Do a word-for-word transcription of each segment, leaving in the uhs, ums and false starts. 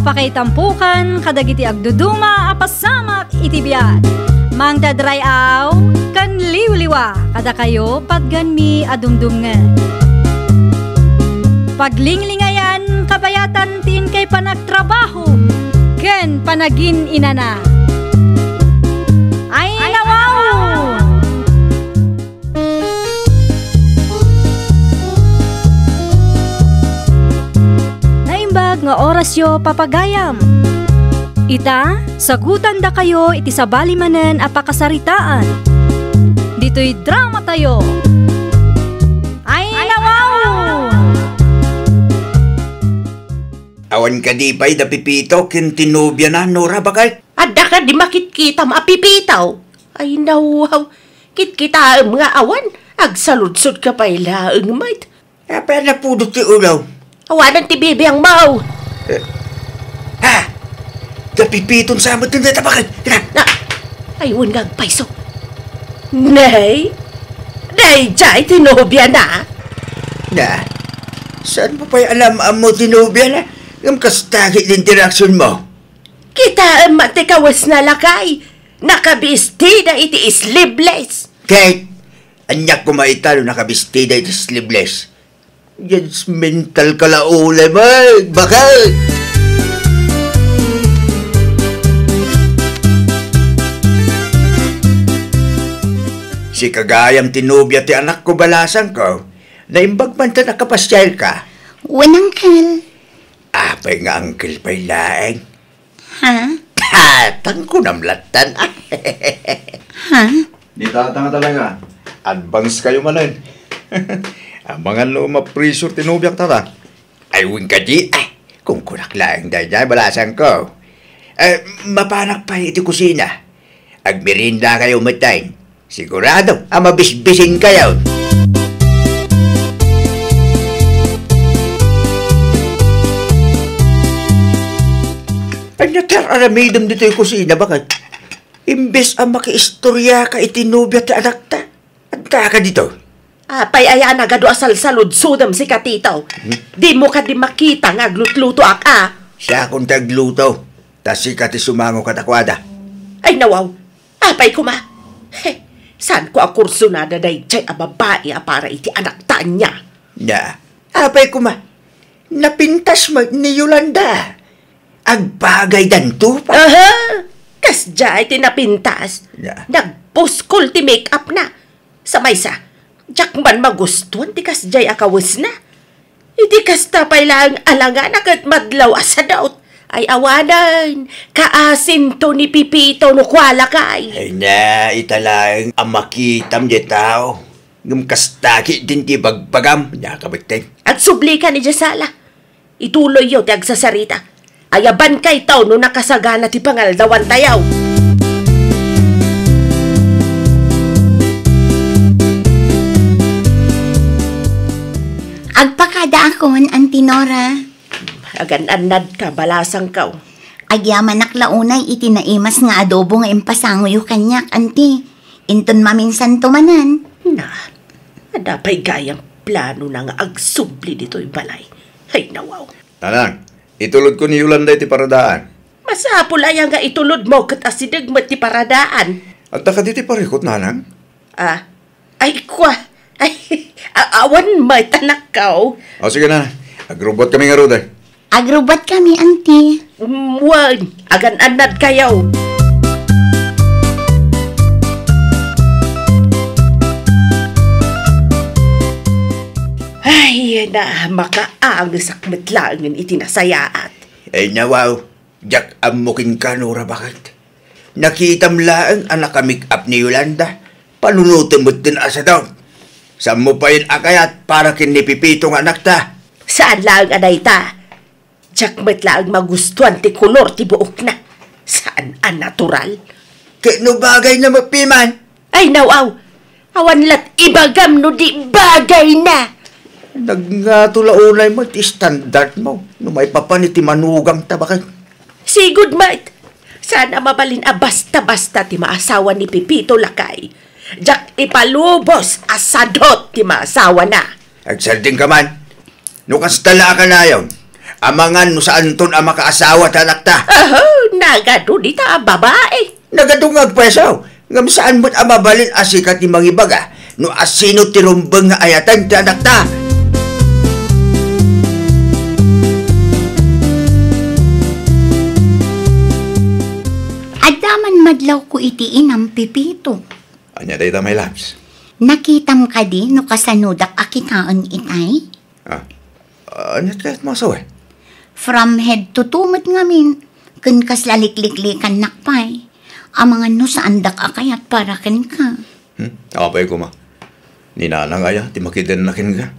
Pakaitampukan kadagiti agduduma a pasamak iti biag. Mangted ray-aw ken liwliwa kadakayo patgenmi a dumdumngeg. Paglinglingayan kabayatan ti inkay panagtrabaho ken panagin-inana. Ay, nawaw! Naimbag nga orasyo, papagayam. Ita, sagutandakayo iti sabali manen a pakasaritaan. Ditoy dramatayo. Ay, nawaw! Awan kadi pay da Pipito ken ti nobiana, Nora, baket? Adda kadi makitkitam a Pipito? Ay, nawaw. Kitkitaem nga awan. Agsaludsodka pay laeng met. Apay a napudot ti ulo? Awanen ti bibiangmo. Eh, ha? Da Pipiton sa met dayta, baket? Ina! Na, ay, wen nga agpayso. Nay? Daydiay ti nobiana? Na, saan mo pay alam-ammo ti nobiana? Ngem kasta ketdin ti reaksionmo? Kitaem met ti kawesna, lakay. Nakabistida iti sleeveless. Ket, ania koma ita no nakabistida iti sleeveless? Judgmental ka la unay met, baket! Sika gayam ti nobia ti anakko, balasangko. Naimbag man ta nakapasiarka. Wen, uncle. Apay nga uncle pay laeng? Ha? Ha, tan kunam lattan. Ha? Ni tata nga talaga, advance kayo manen. Amangan no ma-pressure ti nobiak, tata. Ay, wen kadi, ay, kunkunak laeng daydiay, balasangko. Eh, mapanak pay iti kusina. Agmerienda kayo metten. Sigurado a mabisbisin kayo. Ania ti ar-aramidem ditoy kusina, baket? Imbes a makiistoriaka iti nobia ti anakta, adda ka dito. Apay aya a nagadu a salsaludsodem, sika Tito? Hmm? Dimo kadi makita nga aglutlutoak, a? Siakon ti agluto, ta sika ti sumango kadakuada. Ay, nawaw. Apay koma? He, saanko a kursunada daydiay a babai a para iti anakta ania? Na, apay koma? Napintas met ni Yolanda. Agbagaydanto pa. Aha! Kasdiay ti napintas. Na. Nagpuskol ti make-up na. Sa maysa, diak man magustuan ti kasdiay a kawesna. Iti kasta pay laeng alangana ket madlaw a sadot. Ay, awanen, kaasinto ni Pipito no kua, lakay. Ay na, ita laeng a makitam diay tao. Ngem kasta ketdin ti ibagbagam, nia ka metten. Agsublika idiay sala. Ituloyyo ti agsasarita. Ayabankayto no nakasagana ti pangaldawantayo. Agpakadaakon, Auntie Nora. Agan-annadka, balasangko. Agyamanak la unay iti naimas nga adobo nga impasangoyo kaniak, Auntie. Inton maminsanto manen. Na, adda pay gayam planona nga agsubli ditoy balay. Ay, nawaw. Nanang, itulodko ni Yolanda iti paradaan. Masapul aya nga itulodmo ket asideg met ti paradaan? Adda kadi ti parikut, nanang? Ah, ay, kua. Ay, a-, awan met, anakko. O, sige na. Agrubbuatkami ngarud, eh. Agrubbuatkami, Auntie. Mm, wen, agan-annadkayo. Ay, na, makaangesak met laengen iti nasayaat. Ay, nawaw. Diak ammo kenka, Nora, baket. Nakitam laeng a naka-make-up ni Yolanda. Panunotem metten a sadot. Saanmo payen a kayat para ken ni Pipito nga anakta? Saan laeng a dayta. Diak met laeng magustuan ti kolor ti buokna. Saan a natural. Ket no bagayna met piman? Ay, naw-aw! Awan la't ibagam no di bagayna! Nagngato la unay met ti standardmo no maipapan iti manugangta, baket. Sigud met! Saan a mabalin a basta-basta ti maasawa ni Pipito, lakay. Diak ipalubos a sadot ti maasawana. Agsardengka man. No kasta la a kanayon, Amangan no saanton a makaasawa ti anakta. Aho, nagadu dita a babai. Nagadu nga agpayso, ngem saan met a mabalin a sika ti mangibaga no asino ti rumbeng nga ayaten ti anakta. Adda man madlawko iti inam, Pepito. Ania dayta, my loves? Nakitam kadi no kasanodak a kitaen itay? Ah, ania ti kayat masawen? From head to toe met ngamin, ken kasla likliklikannak pay. Amangan no saandak a kayat para kenka. Hmm? Apay koma. Ni Nanang aya ti makidenna kenka?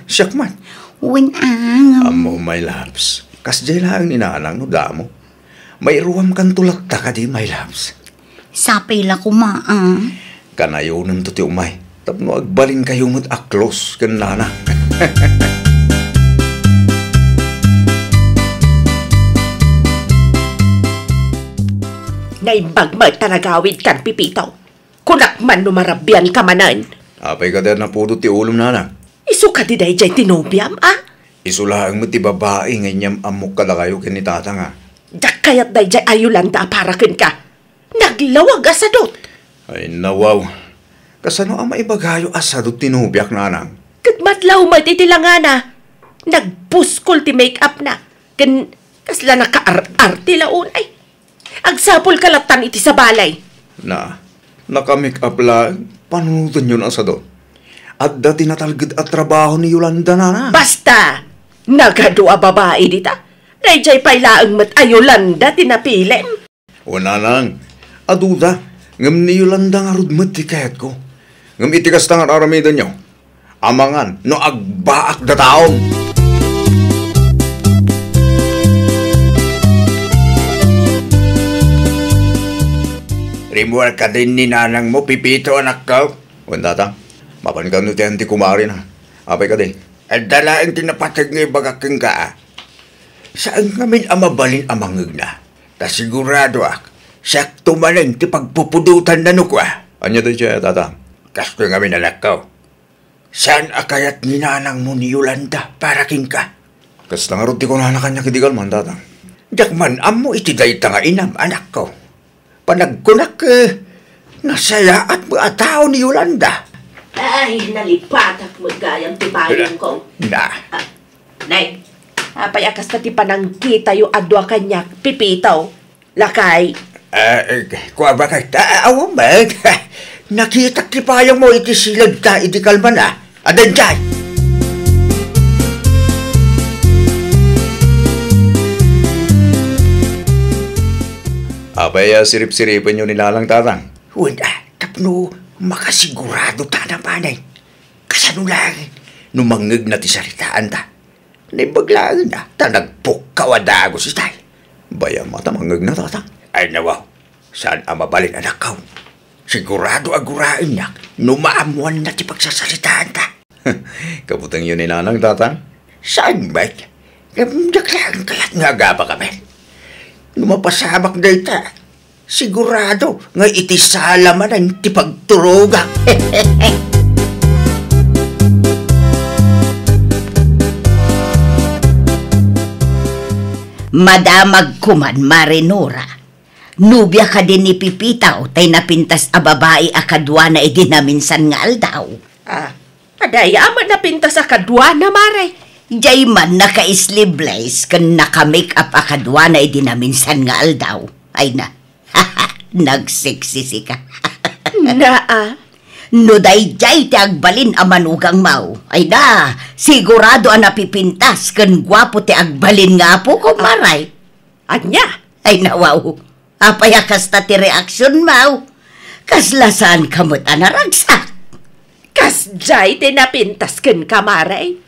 Siak man. Wen, ah, ngem. Ammo, my loves. Kasdiay laeng ni Nanang no damo. Mairuamkanto latta kadi, my loves. Sapay la koma, ah. Kanayonemto ti umay tapno agbalinkayo met a close ken Nana. Naimbag met ta nagawidkan, Pepito. Kunak man no marabianka manen. Apay kadi a napudot ti ulom, Nana? Isu kadi daydiay ti nobiam, a? Isu laeng met ti babai nga inyam-ammok kadakayo ken ni Tatang, a. Diak kayat daydiay a Yolanda a para kenka. Naglawag a sadot. Ay, nawaw. Kasano a maibagayo a sadot ti nobiak, Nanang? Ket madlaw met iti langana. Nagpuskol ti make-up na. Ken kasla nakaar-arte la unay. Agsapulka lattan iti sabali. Na, naka-make-up laeng, panunotenyon a sadot. Adda ti natalged a trabaho ni Yolanda, Nana. Basta! Nagadu a babai dita. Daydiay pay laeng met a Yolanda ti napilim. O, Nanang, aduda, ngem ni Yolanda ngarud met ti kayatko. Ngem iti kasta nga ar-aramidenyo, amangan no agbaak dataon. Rimmuar kadin ni nanangmo, Pepito, anakko? Wen, Tatang, mapan kano ti ayan ti kumarina. Apay kadi? Adda laeng ti napateg nga ibagak kenka, a. Saan ngamin a mabalin a mangngegna. Ta siguradoak, siakto manen ti pagpupudotanna no kua. Ania daydiay, Tatang? Kastoy ngamin, anakko. Saan a kayat ni nanangmo ni Yolanda para kenka? Kasta ngarud ti kunana kaniak idi kalman, Tatang. Diak man ammo iti dayta nga inam, anakko. Panagkunak, eh, nasayaat met a tao ni Yolanda. Ay, nalipatak met gayam ti payongko. Na. Ah, Nay, apay a kasta ti panangkitayo a dua kaniak, Pepito? Lakay. Ah, eh, kua, bakit? Ah, awan met. Nakitak ti payongmo iti siled ta idi kalman, a. Adda idiay. Apay a sirip-siripenyo ni Nanang, Tatang? Wen, a, tapno makasigurado ta manen. Kasano laeng no mangngegna ti saritaanta? Naimbag laeng a, ta nagpukkaw a dagus itay. Bayam a ta mangngegna, Tatang. Ay, nawaw. Saan a mabalin, anakko. Sigurado a guraennak no maammoanna ti pagsasaritaanta. Kabutengyo ni Nanang, Tatang? Saan met? Ngem diak laeng kayat nga agabak amin. No mapasamak dayta, sigurado nga iti sala manen ti pagturogak. Madamag koman, Mare Nora. Nobia kadi ni Pepito tay napintas a babai a kaduana idi naminsan nga aldaw? Ah, adda aya met napintas a kaduana, Mare? Diay man naka-sleeveless ken naka-make-up a kaduana idi naminsan nga aldaw. Ay na, nagseksisika. Naa. No daydiay ti agbalin a manugangmo, ay na, sigurado a napipintas ken guapo ti agbalin nga apokon, Mare. Ania? Ay, nawaw. Apay a kasta ti reaksionmo? Kasla saanka met a naragsak. Kasdiay ti napintas kenka, Mare.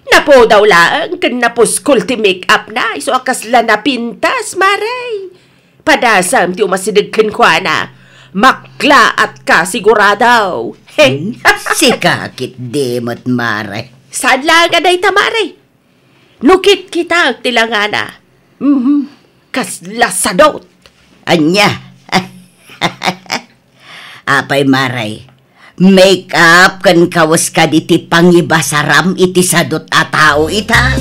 Napudaw laeng ken napuskol ti make-up na, isu a kasla napintas, Mare. Padasam ti umasideg kenkuana. Maklaatka sigurado. Hmm? Sika ketdi met, Mare. Saan laeng a dayta, Mare? No kitkitaek ti langana, mhm, kasla sadot. Ania? Apay, Mare, make-up ken kawes kadi ti pangibasaram iti sadot a tao ita?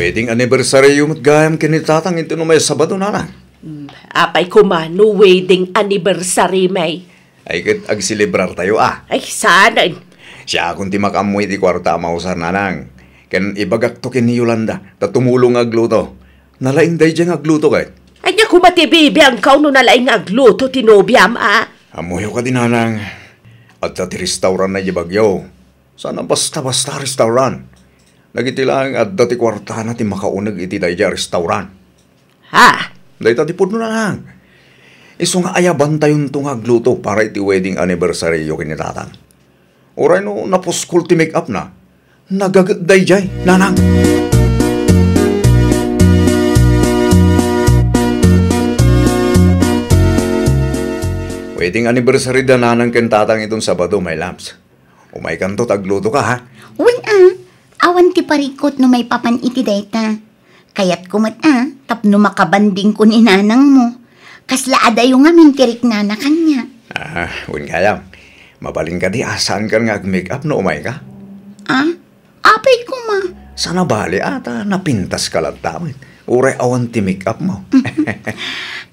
Wedding anniversary-yo met gayam ken ni Tatang inton umay Sabado, Nanang. Hmm, apay koma no wedding anniversary, may? Ay, ket agselebrartayo, a. Ay, saan? Siakon ti makaammo iti kuarta a mausar, Nanang. Ken ibagakto ken ni Yolanda, ta tumulong nga agluto. Nalaing daydiay nga agluto, ket. Ania koma ti bibiangkaw no nalaing nga agluto ti nobiam, a? Ammoyo kadi, Nanang. Adda ti restaurant na idiay Baguio. Saan a basta-basta a restaurant. Dagiti laeng adda ti kuartana ti makauneg iti daydiay a restaurant. Ha? Dayta ti pudno, Nanang. Isu nga ayabantayonto nga agluto para iti wedding anniversary-yo ken ni Tatang. Uray no napuskol ti make-up-na, nagaget daydiay, Nanang. Wedding anniversary da Nanang ken Tatang iton Sabado, my loves. Umaykanto ta aglutoka, ha? Wen a, awan ti parikut no maipapan iti dayta. Kayatko met a, tapno makabandingko ni nanangmo. Kasla adayo ngamin ti riknana kaniak. Ah, wen gayam. Mabalin kadi a saankan nga ag-make-up no umayka? Ah? Apay koma? Saan a bale a ta napintaska latta met. Uray awan ti make-up-mo.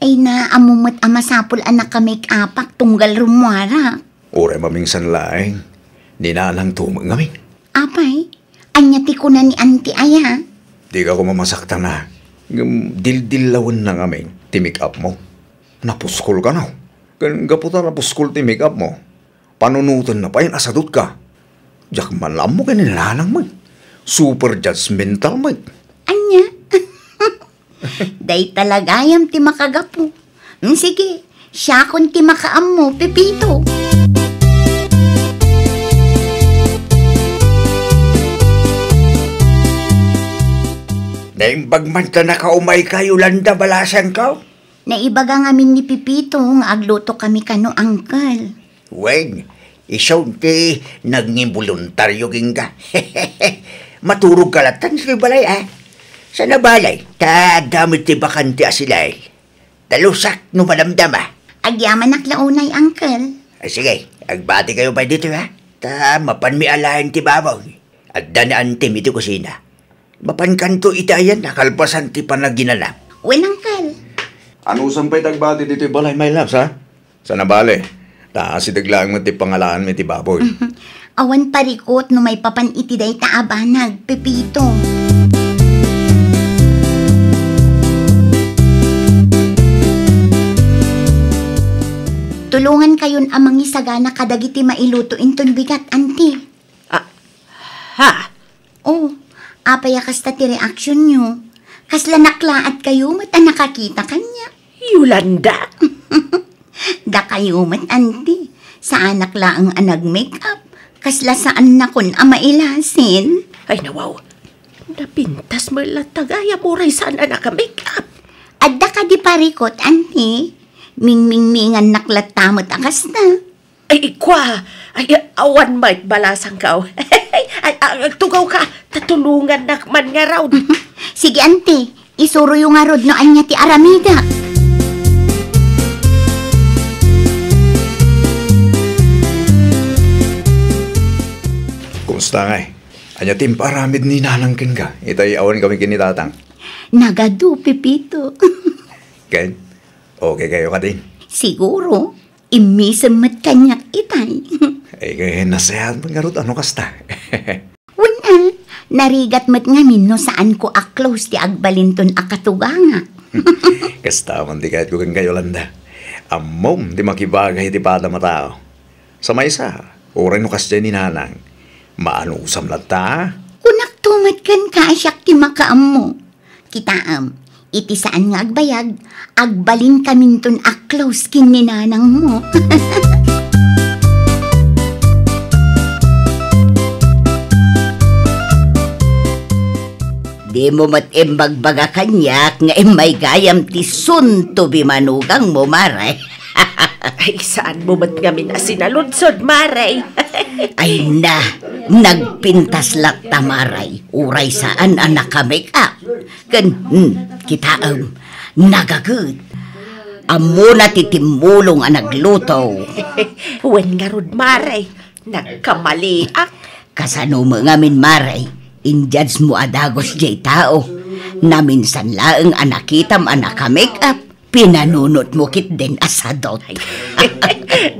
Ay na, ammo met a masapul a naka-make-upak tunggal rummuarak. Uray mamingsan laeng, ni nanangto met ngamin. Apay, ania ti kuna ni Auntie aya? Dika koma masaktan a. Ngem dildillawenna ngamin ti make-up-mo. Napuskolka, no? Ken gapu ta napuskol ti make-up-mo, panunotenna pay a sadutka. Diak man la ammo ken ni nanang met. Super judgmental met. Ania? Dayta la gayam ti makagapu. Mm, sige, siakon ti makaammo, Pepito. Naimbag man ta nakaumayka, Yolanda, balasangko? Naibaga ngamin ni Pepito nga agluto kami kano, Uncle. Wen, isu ti nagngimboluntaryo kenka. Maturogka latta ditoy balay, a? Saan a bale, ta adda met ti bakante a silay. Talusak no madamdama. Agyamanak la unay, Uncle. Ay, sige, agbatikayo pay ditoy, a? Ta mapanmi alaen ti baboy. Adda ni Auntie-m iti kusina. Mapankanto iti ayan a kalpasan ti panaginana. Wen, Uncle. Anusam pay ti agbati ditoy balay, my loves, a? Saan a bale, ta asideg laeng met ti pangalaanmi ti baboy. Awan parikut no maipapan iti dayta a banag, Pepito. Tulongankayon a mangisagana kadagiti mailuto inton bigat, Auntie. Ah, ha? Oh, apay a kasta ti reaksionyo? Kasla naklaatkayo met a nakakita kaniak. Yolanda? Dakayo met, Auntie. Saanak laeng a nag-make-up. Kasla saannakon a mailasin. Ay, nawaw. Napintas met latta gayam uray saan a naka-make-up. Adda kadi parikut, Auntie? Mingmingmingannak latta met a kasta. Ay, kua! Ay, awan met, balasangko. Ay, a-, agtugawka, ta tulongannak man ngarud. Sige, Auntie, isuroyo ngarud no ania ti aramidak. Kumusta ngay? Ania ti impaaramid ni Nanang kenka, itay awan kami ken ni Tatang? Nagadu, Pepito. Ken, okay kayo kadin? Siguro. Immisem met kaniak itay. Ay, ket nasayaat met ngarud a no kasta. Wen a, narigat met ngamin no saanko a close ti agbalinton a katugangak. Kasta man ti kayatko kenka, Yolanda. Ammom ti makibagay iti padam a tao. Sa maysa, uray no kasdiay ni Nanang, maanusam latta. Kunakto met kenka a siak ti makaammo. Kitaem, iti saan nga agbayag, agbalinkaminton a close ken ni nanangmo. Dimo met imbagbaga kaniak nga immay gayam ti suntobi manugangmo, Mare. Ay, saanmo met ngamin a sinaludsod, Mare? Ay na, nagpintas latta, Mare. Uray saan a naka-make-up. Ken, hmm, kitaem, nagaget. Ammona ti timmulong a nagluto. Wen ngarud, Mare, nagkamaliak. Kasano met ngamin, Mare? In-judge mo a dagus diay tao. Naminsan laeng a nakitam a naka-make-up, pinanunotmo ketdin a sadot.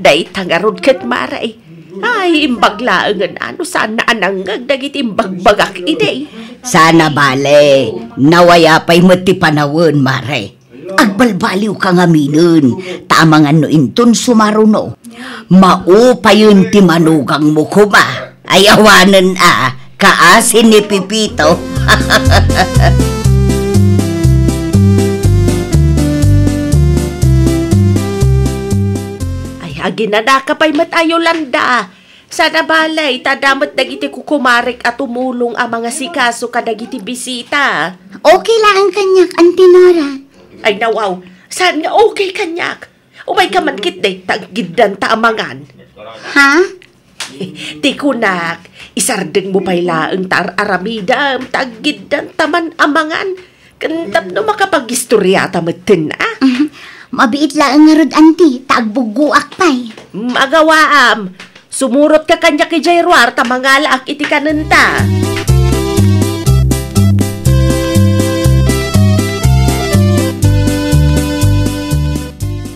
Dayta ngarud ket, Mare. Ay, imbag laengen a no saanna a nangngeg dagiti imbagbagak idi. Sana bale, nawaya pay met ti panawen, Mare. Agbalbaliwka ngaminen, ta amangan no inton sumaruno, maupayen ti manugangmo koma. Ay awanen a, kaasi ni Pepito. Ay, aginanaka pay met a, Yolanda. Sana bale, ta adda met dagiti kukumarek a tumulong a mangasikaso kadagiti bisita. Okay laeng kaniak, Auntie Nora. Ay, nawaw, saan nga okay kaniak? Umayka man ketdi, ta aggiddanta a mangan. Ha? Ti kunak, isardengmo pay laeng ta ar-aramidem, ta aggiddanta man a mangan. Ken tapno makapagistoriata metten, a? Mabiit laeng ngarud, Auntie, ta agbuggoak pay. Mm, agawaam. Sumurotka kaniak idiay ruar ta mangalaak iti kanenta.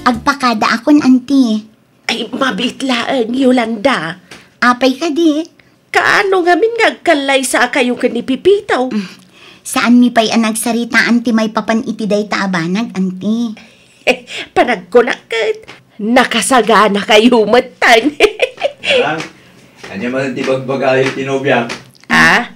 Agpakadaakon, Auntie. Ay, mabiit laeng, Yolanda. Apay kadi? Kaano ngamin nga agkallaysakayo ken ni Pepito? Mm. Saanmi pay a nagsaritaan ti maipapan iti dayta a banag, Auntie. Panagkunak ket, nakasaganakayo metten. Ah, ania man ti bagbagayo ti nobiam? Ah?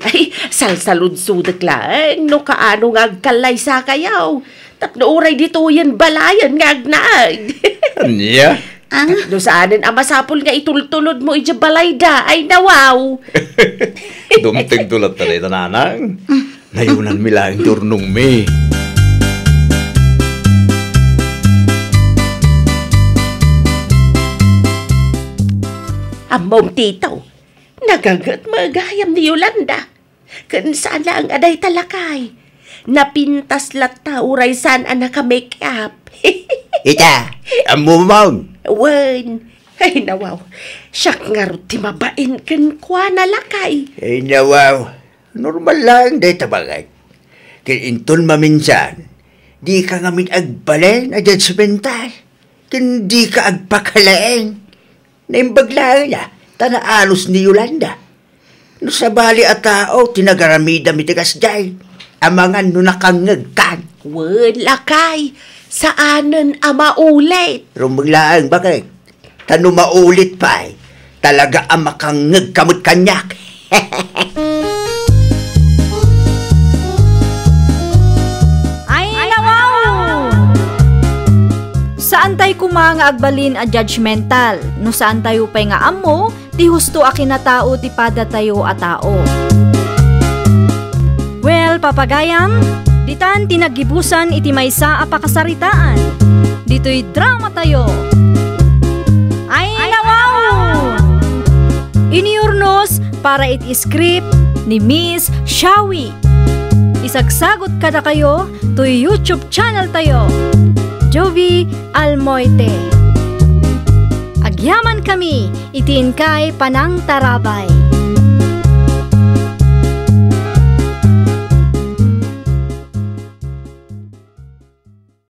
Ay, salsaludsodek laeng no kaano nga agkallaysakayo. Tapno uray ditoyen balayen nga agnaed. Ania? Ah? Tapno saanen a masapul nga itultulodmo idiay balayda, ay nawaw. Dumtengto latta dayta, nanang. Nayunanmi laeng ti urnongmi. Ammom, Tito, naganget met gayam ni Yolanda. Ken saan laeng a dayta, lakay. Napintas latta uray saan a naka-make-up. Ita, ammom? Wen. Ay, nawaw. Siak ngarud ti mabain kenkuana, lakay. Ay, nawaw. Normal laeng dayta, baket. Ken inton maminsan, dika ngamin agbalin a judgemental. Ken dika agpakalaing. Naimbag laeng a, ta naalus ni Yolanda. No sabali a tao ti nagaramidam iti kasdiay, amangan no nakangngegkan. Wen, lakay, saanen a maulit. Rumbeng laeng, baket. Ta no maulit pay, talaga a makangngegka met kaniak. Ay, nawaw! Saantayo koma nga agbalin a judgemental no saantayo pay nga ammo ti husto a kinatao ti padatayo a tao. Well, papagayam, ditan ti naggibusan iti maysa a pakasaritaan. Ditoy dramatayo. Ay, nawaw! Inurnos para iti script ni Miss Shawi. Isagsagot kadakayo toy YouTube channel tayo, Jovie Almoite. Agyamankami iti inkay panangtarabay.